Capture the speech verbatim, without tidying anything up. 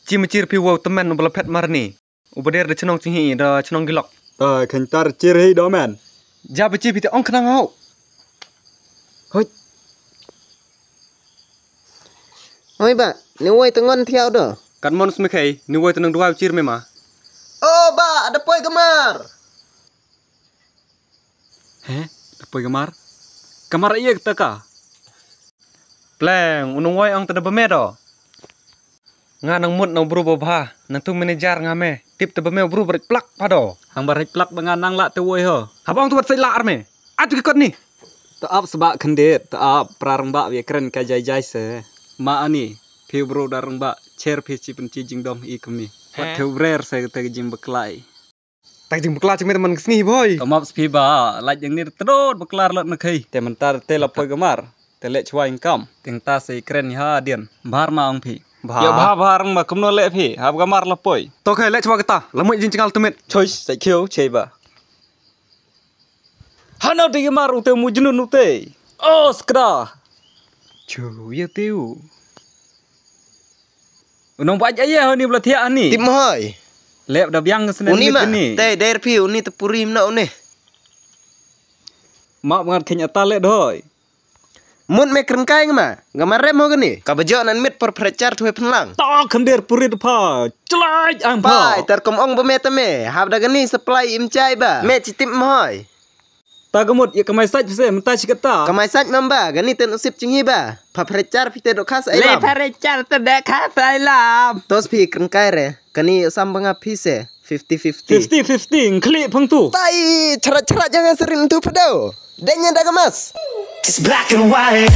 Chi ma chir phi wow tymmen uba la phet marni. Uba der da chnong chinghi da chnong gilok. Ta khain tar chir hi do men. Ja ba chi phi te ong khnang hau. Hoi. Hoi ba, ni woi te ngon thiau do. Kat mon smikhai, ni woi te nang duwai chir me ma. Oh ba, da poi gamar. He, da poi gamar. Kamar iya ta ka. Pleng, unung wai ang ta da ba me do. Nga nang mut nang bru ba bha, nang tu manager nga me. Tip ta ba me bru ba rit plak pa do. Hang ba rit plak ba nga nang la te woi ho. Haba ong tu wat sai la ar me. Atu ki kot ni. Ta ap sba khandit, ta ap pra rang ba wi kren ka jai jai se. Ma ani, phi bru da rang ba, cher phi chi pen chi jingdong i kami. Wat te brer se te jing baklai. Tak jing bakla chang me ta man ka sngi bhoi. Ka map spi ba, lait jang ni tdot bakla lot na khai. Te mynta te la poi gamar. Te leh chwa ing kam. Teng ta sei kren ha dien. Bhar ma ong phi. Bhar. Ya bhar bhar ma kumno leh phi. Hap gamar la poi. To khai leh chwa kata. La mui jing chngal tumit. Choi sai khiu chei ba. Hano te gamar u te mu jnun u te. Oh skda. Chu ya te u. Unong ba ai ai ni bla thiah ni. Tip mhoi. Lep da biang sene. Uni ma. Te der phi uni te puri mna uni. Ma ngat khen ata le doi. Mut me kren kai ma. Nga ma rem ho gani. Ka bajo nan mit por prechar thwe phenlang. Ta khan der puri pha. Chlai ang pha. Pai tar kom ong ba me ta me. Hap da gani supply im chai ba. Me chi tip mhoi. Ta ka mut ya kamai sait phe mynta chi kata. Kamai sait mamba gani ten usip chinghi ba. Pha prechar phi te do khas ai lam. Le prechar te de khas ai lam. Tos phi kren kai re. Kani sam banga phi se fifty fifty. Fifty fifty ngkhli phang tu. Tai chara chara jangan serin tu phedo. Denya da gamas. It's black and white.